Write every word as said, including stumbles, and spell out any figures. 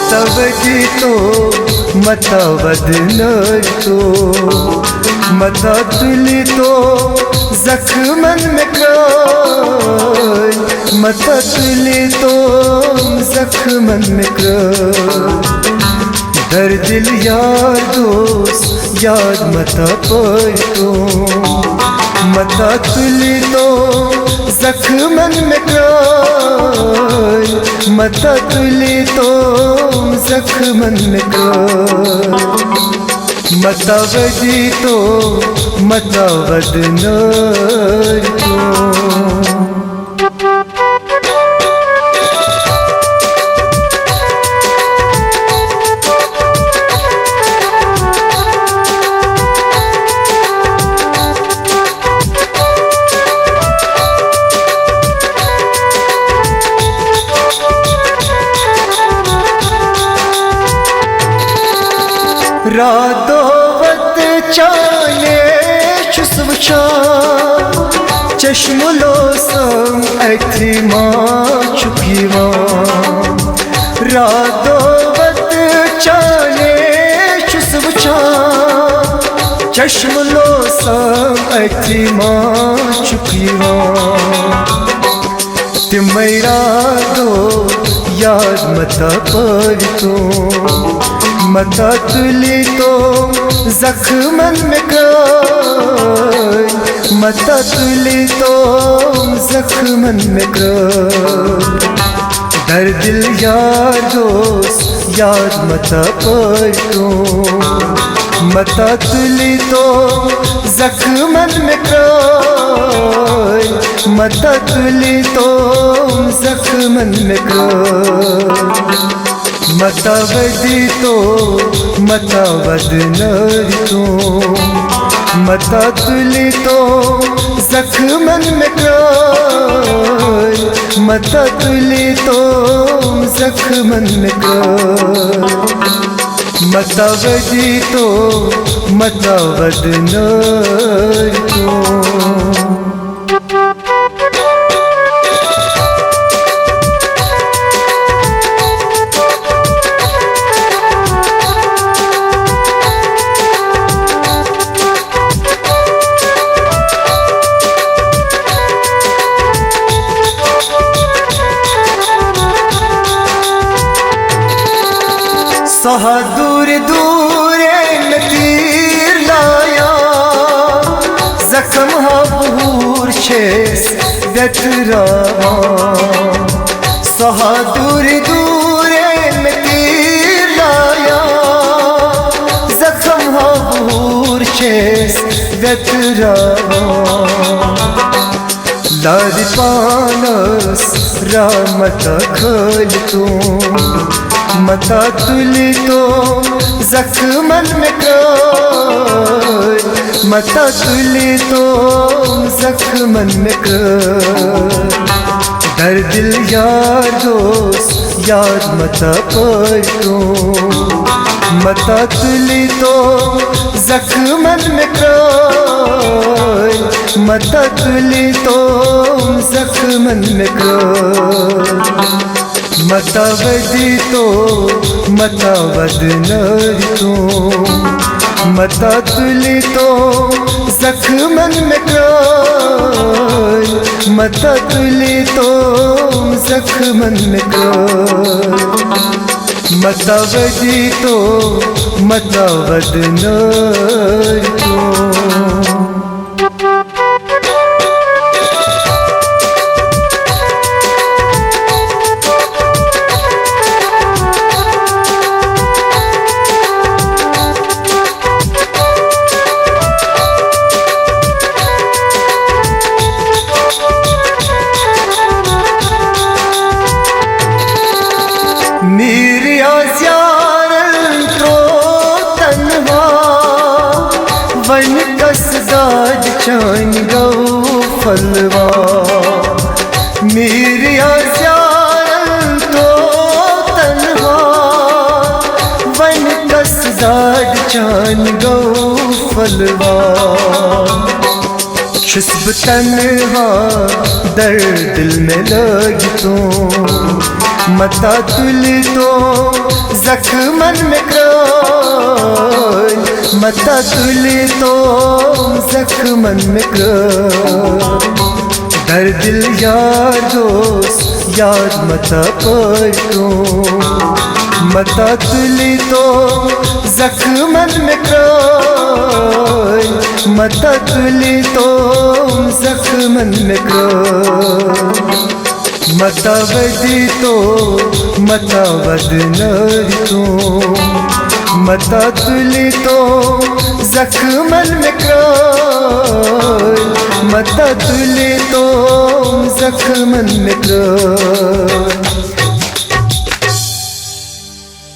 توجی تو متود نٲرۍ تو، متا تُلہِ تو زخمن مےٚ کرٛٲے، متا تُلہِ تو زخمن مےٚ کرٛٲے۔ دردِل یار دوست یاد متا پٲرۍ تو، متا تُلہِ تو زخمن مےٚ کرٛٲے، متا تُلہِ تو زخمن مےٚ کرٛٲے۔ متا ودی تو متا ود نٲرۍ تو۔ راتو وت چانے چھُس وٕچھان، چشمہٕ لوسم اَتھِ ما چھُکھ یِوان۔ راتو وت چانے چھُس وٕچھان، چشمہٕ لوسم اَتھِ ما چھُکھ یِوان۔ تِمے راتو یاد متا پٲرۍ تو، متا تُلہِ تو زخمن مےٚ کرٛٲے، متا تُلہِ تو زخمن مےٚ کرٛٲے۔ دردِل یار دوست یاد متا پٲرۍ تو، متا تُلہِ تو زخمن مےٚ کرٛٲے، متا تُلہِ تو زخمن مےٚ کرٛٲے۔ متا ودی تو متا ود نٲرۍ تو، متا تُلہِ تو زخمن مےٚ کرٛٲے، متا تُلہِ تو زخمن مےٚ کرٛٲے۔ متا ودی تو متا ود نٲرۍ تو۔ سہا دوٗرِ دوٗرِ مےٚ تیٖر لایان، زخم ہا بہور چھیس ویتراوان۔ سہا دوٗرِ دوٗرِ مےٚ تیٖر لایان، زخم ہا بہور چھیس ویتراوان۔ لارِ پانس رحمت کھٲلۍ تو، متا تُلہِ تو زخمن مےٚ کرٛٲے، متا تُلہِ تو زخمن مےٚ کرٛٲے۔ دردِل یار دوست یاد متا پٲرۍ تو، متا تُلہِ تو زخمن مےٚ کرٛٲے، متا تُلہِ تو زخمن مےٚ کرٛٲے۔ متا ودی تو متا ود نٲرۍ تو، متا تُلہِ تو زخمن مےٚ کرٛٲے، متا تُلہِ تو زخمن مےٚ کرٛٲے۔ متا ودی تو متا ود نٲرۍ تو۔ میٖریا زیارن ترٛوو تنہا، وۄنۍ کس دادِ چٲنۍ گوٚو پھلوا۔ میٖریا زیارن ترٛوو تنہا، وۄنۍ کس دادِ چٲنۍ گوٚو پھلوا۔ چھُس بہٕ تنہا، دردِل مےٚ لٲگۍ تو، متا تُلہِ تِم زخمن مےٚ کرٛٲلۍ، متا تُلہِ تِم زخمن مےٚ کرٛٲلۍ۔ دردِل یار دوست یاد متا پٲٹھۍ تِم، متا تُلہِ تِم زخمن مےٚ کرٛٲلۍ، متا تُلہِ تِم زخمن مےٚ کرٛٲلۍ۔ متا ودی تو، متا ودنر تو، متا تُلہِ تِم زخمن مےٚ کرٛٲلۍ، متا تُلہِ تِم زخمن مےٚ کرٛٲلۍ۔